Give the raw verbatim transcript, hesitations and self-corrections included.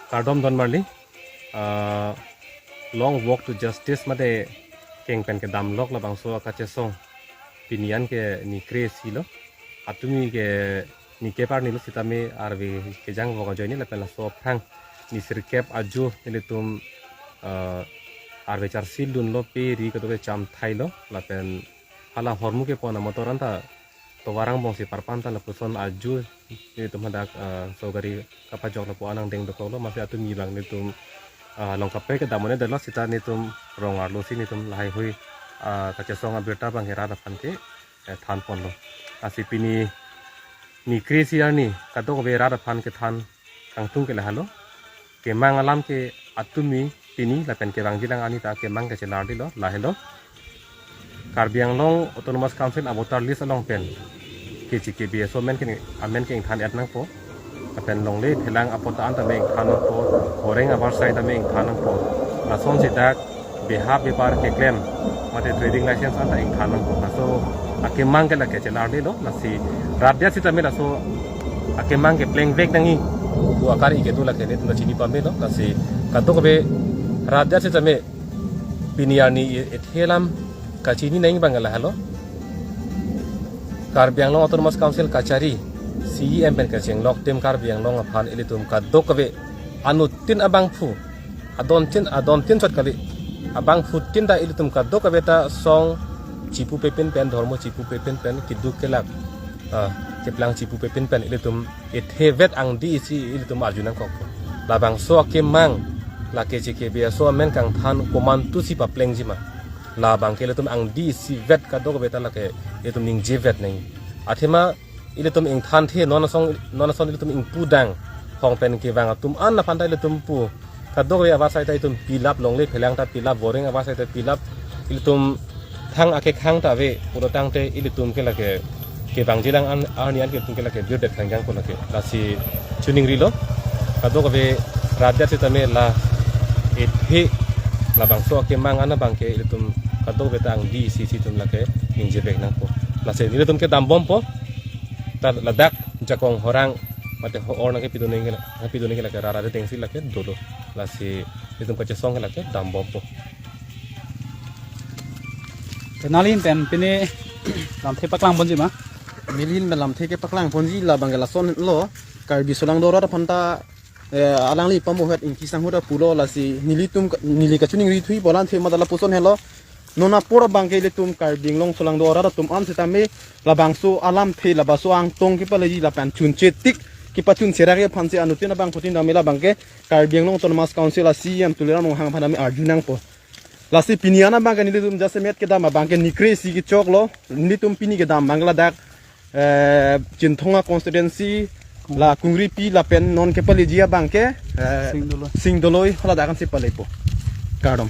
Kardom don marli, ah, Long Walk to Justice mate keng pen kedam lok labangso akachesong pini an ke ni kre-isi lo. Atumi ke ni kep arni lo sitame arve kejang vok ajoine lapen laso aphrang ni sirkep ajo nelitum, ah, arve charsi dunlo pe ri kedo kecham thailo lapen hala hormu kepon amotor anta tovar angbong si parpan ta lapuson ajo nelitum hadak, ah, so gari kapajok lapu anang deng dokoklo, masi atumi abang nelitum, ah, long kaprek kedam un-edetlo sita nelitum rong arlo si nelitum lahai hui, ah, kachesong abirta abang ke rat aphan ke, eh, than ponlo. Lasi pini ni kre-isi arni kadokave rat aphan kethan kangtung ke lahelo. Kemang alam ke atumi pini lapen kevangjilang arni ta kemang ke chelarlilo, lahelo. Karbi Anglong Autonomous Council a voter list along pen K C K B S O amen ke, amen ke ingthan-et nangpo. Lapen longle phelang apot ta an tame ingthan nangpo, boreng avarsai tame ingthan nangpo. Lasonsi dak beha bepar keklem mate trading license anta ingthan nangpo. Laso akemang ke lake chelarlilo, lasi rat adet sitame laso akemang ke plengvek nangji pu akar-i kedo lake nelitum ta chini pamelo. Lasi kadokave rat adet sitame pini arni i-, ethe alam kachini nangji abang ke lahelo. Karbi Anglong Autonomous Council kachari C E M pen kachenglok Team Karbi Anglong aphan ilitum kadokave anuttin abangphu, adontin, adontin chot kali, abangphutin ta ilitum kadokave ta song chipu pepin pen, dhormo chipu pepin pen, keduk kelak, ah, keplang chipu pepin pen ilitum ethevet angdi isi ilitum arju nangkok. Labangso akemang la K C K B S O amen kangthan komantusi paplengji ma, labang ke ilitum angdi isivet kadokave ta lake ilitum ningjevet nangji. Athema ilitum ingthanthe non asong, non ason ilitum ingpudang hong pen kevang atum an aphan ta ilitum pu, kadokave avarsai ta ilitum pilap, longle phelang ta pilap, boreng avarsai ta pilap, ilitum thang akekhang ta ave pulo tangte ilitum ke lake kevangjilang an, arni an ke ilitum ke lake birdet khangjang pu lake. Lasi chuningrilo kadokave rat adet sitame la ethe labangso akemang an abang ke ilitum kadokave ta angdi isi isi itum lake ningjevek nangpo. Lasi nelitum ke dambompo. Ta ladak jakong horang mate ho-or nangkepidun nangke, kepidun nangke lake rara detengsi lake dolo. Lasi itum kachesong ke lake dambompo. Te neli ahin pen pini lamthe paklang ponji ma? Neli ahin pen lamthe kepaklang ponji labang ke lasonlo, Karbi solangdo arat aphan ta, eh, alangli pamohet Ingti Sangho ta pulo, lasi nelitum ka-, neli kachiningri thuji pu alamthe mate lapuson helo. Non apor abang ke ilitum Karbi Anglong solangdo arat atum an sitame labangso alamthe, labangso angtong kepaleji lapen chunche tik kepachunche ra ke aphansi anuttin abangphutin tame labang ke Karbi Anglong Autonomous Council a C E M Tuliram Ronghang aphan tame arju nangpo. Lasi pini an abang ke nelitum jasemet kedam abang ke ni kre-isi kechoklo, nelitum pini kedam abang ladak, eh, Chinthong a constituency, la Kungripi lapen non kepaleji abang ke, eh, Singdoloi. Singdoloi, haladak ansi palepo. Kardom.